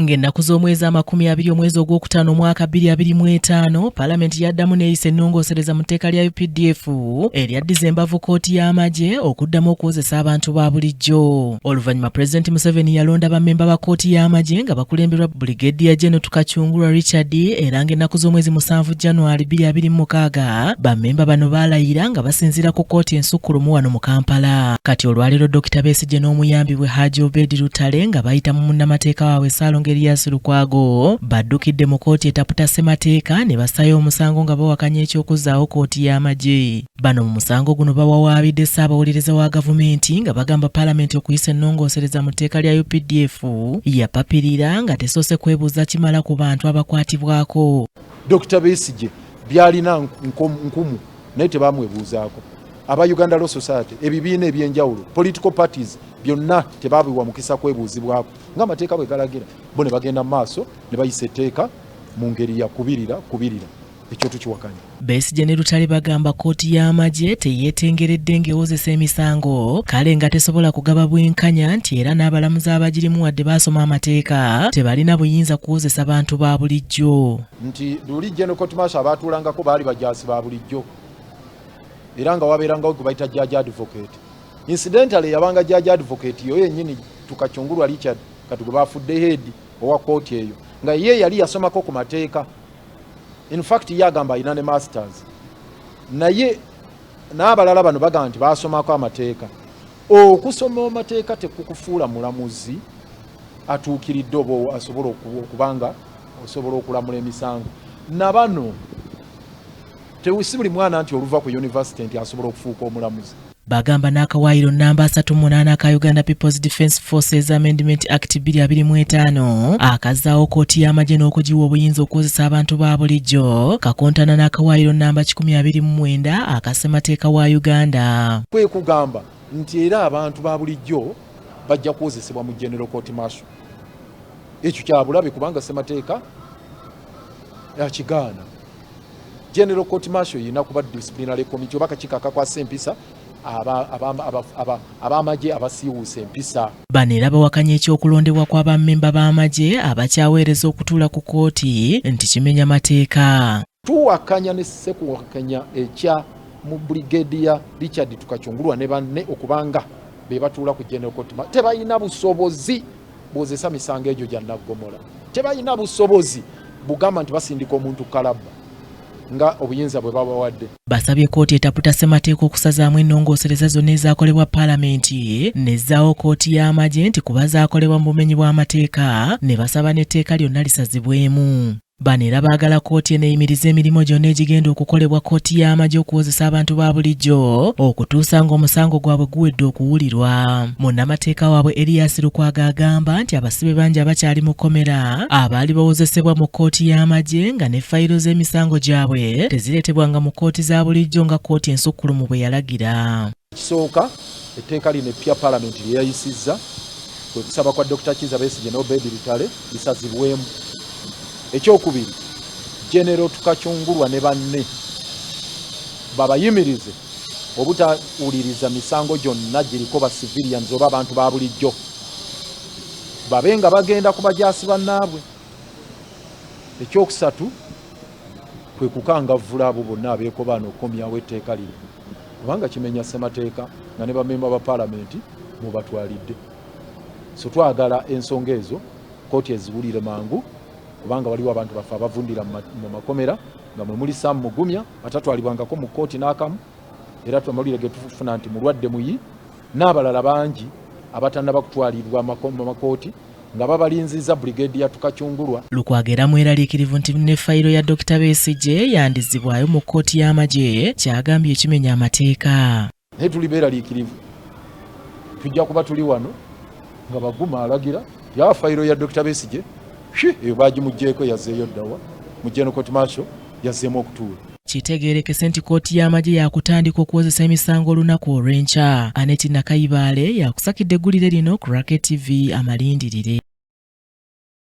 Ng'ennaku z'omwezi 20 omwezi ogwokutaano omwaka 2025, Palamenti yaddamu n'eyisa ennongoosereza mu tteeka lya UPDF eryaddiza embavu kkooti y'amagye okuddamu okuwozesa abantu ba bulijjo. Oluvannyuma Pulezidenti Museveni yalonda bammemba ba kkooti y'amagye nga bakulemberwa Brigadier General Tukacungurwa Richard, era ng'ennaku z'omwezi 7 January 2026 bammemba bano baalayira nga basinziira ku kkooti ensukkulumu wano mu Kampala. Kati olwaleero Dokita Besigye n'omuyambi we Haji Obed Lutale nga bayita mu munnamateeka waabwe Ssaalongo Erias Lukwago baddukidde mu kkooti etaputa ssemateeka ne bassaayo omusango nga bawakanya eky'okuzzaawo kkooti y'amagye. Bano mu musango guno bawawaabidde Ssaabawolereza wa gavumenti nga bagamba Palamenti okuyisa ennongoosereza mu tteeka lya UPDF yapapirira nga tesoose kwebuuza kimala ku bantu abakwatibwako. Dokita Besigye byalina nkumu naye tebamwebuuzaako. Aba Uganda Law Society, ebibiina ebyenjawulo, political parties byonna tebabiwa mukisa kwebuuzibwako ng'amateeka bwe galagira. Bo ne bagenda mu maaso ne bayisa etteeka mu ngeri ya kubirira kubirira. Ekyo tukiwakanya. Besigye ne Lutale bagamba kkooti y'amagye teyeetengeredde ng'ewozesa emisango kale nga tesobola kugaba bwenkanya, nti era n'abalamuzi abagirimu wadde baasoma amateeka tebalina buyinza kuwozesa bantu ba bulijjo. Nti luli General Court Martial abaatuulangako baali bajaasi ba bulijjo, era nga wabeerangawo gwe bayita judge advocate. Incidentally, yabanga judge advocate yoyo yennyini Tukacungurwa Richard kati gwe bafudde head owa kkooti eyo, nga ye yali yasomako ku mateeka. In fact, ye agamba alina ne masters, naye n'abalala bano bagamba nti basomako amateeka. Okusoma amateeka tekukufuula mulamuzi atuukiridde oba asobola okubanga osobola okulamula emisango. Nabano si buli mwana nti oluva ku university nti asobola okufuuka omulamuzi. Bagamba n'akawaayiro namba 38 aka Uganda People's Defence Forces Amendment Act 2025 akazzaawo kkooti y'amagye n'okugiwa obuyinza okukozesa abantu ba bulijjo kakontana n'akawaayiro namba 129 aka ssemateeka wa Uganda. Kwe kugamba nti era abantu ba bulijjo bajja kuwozesebwa mu General Court Martial. Ekyo kyabulabe kubanga ssemateeka akigaana. General Court Martial erina kuba disciplinary committee oba akakiiko akakwasa empisa ab'amagye abasiiwuusa empisa. Bano era bawakanya ekyokulondebwa kwa bammemba b'amagye abakyaweereza okutuula ku kkooti nti kimenya mateeka. Tuwakanya ne sekuwakanya ekya mu Brigadier Richard Tukacungurwa ne banne okubanga be batuula ku General Court. Tebalina busobozi bwozesa misango egyo gya naggomola, tebalina busobozi bugamba nti basindika omuntu kalabba nga obuyinza bwe babawadde. Basabye kkooti etaputa ssemateeka okusazaamu ennongoosereza zonna ezaakolebwa Palamenti n'ezzaawo kkooti y'amagye nti kuba zaakolebwa mu bumenyi bw'amateeka, ne basaba n'etteeka lyonna lisazibwemu. Bano era baagala kkooti eno eyimirize emirimu gyonna egigenda okukolebwa kkooti y'amagye okuwozesa abantu ba bulijjo okutuusa ng'omusango gwabwe guwedde okuwulirwa. Munnamateeka waabwe Erias Lukwago agamba nti abasibe bangi abakyali mu kkomera abaali bawozesebwa mu kkooti y'amagye nga ne fayiro z'emisango gyabwe tezireetebwanga mu kkooti za bulijjo nga kkooti ensukkulumu bwe yalagira. Ekisooka, etteeka lino eppya Palamenti lye yayisizza kwe kusaba kwa Dokita Kizza Besigye ne Obed Lutale lisazibwemu. Ekyokubiri, Genero Tukacungurwa ne banne babayimirize obutawuliriza misango gyonna giriko ba civilians oba abantu ba bulijjo, babe nga bagenda ku bajaasi bannaabwe. Ekyokusatu kwe kukangavvula abo bonna abeekobaana okukomyawo etteeka lino, kubanga kimenya ssemateeka nga ne bamemba ba Palamenti mubatwalidde. So twagala ensonga ezo kkooti eziwulire mangu, kubanga waliwo abantu baffe abavundira mu makomera nga mwe muli Sam Mugumya atatwalibwangako mu kkooti n'akamu, era amawulire ge tufuna nti mulwadde muyi, n'abalala bangi abatannaba kutwalibwa mu makooti nga babalinziza Brigadier Tukacungurwa. Lukwago era mweraliikirivu nti ne fayiro ya Dokita Besigye yandizibwayo mu kkooti y'amagye, kyagambye ekimenya amateeka. Naye tuli beeraliikirivu, tujja kuba tuli wano nga Baguma alagira ya fayiro ya Dokita Besigye eyo bagimuggyeeko, yazzeeyo ddawa mu General Court Martial, yazzeemu okutuula. Kitegeerekese nti kkooti y'amagye yakutandika okuwozesa emisango olunaku olw'enkya. Aneti Nakayibaale yakusakidde eggulire lino ku Rocket TV amalindirire.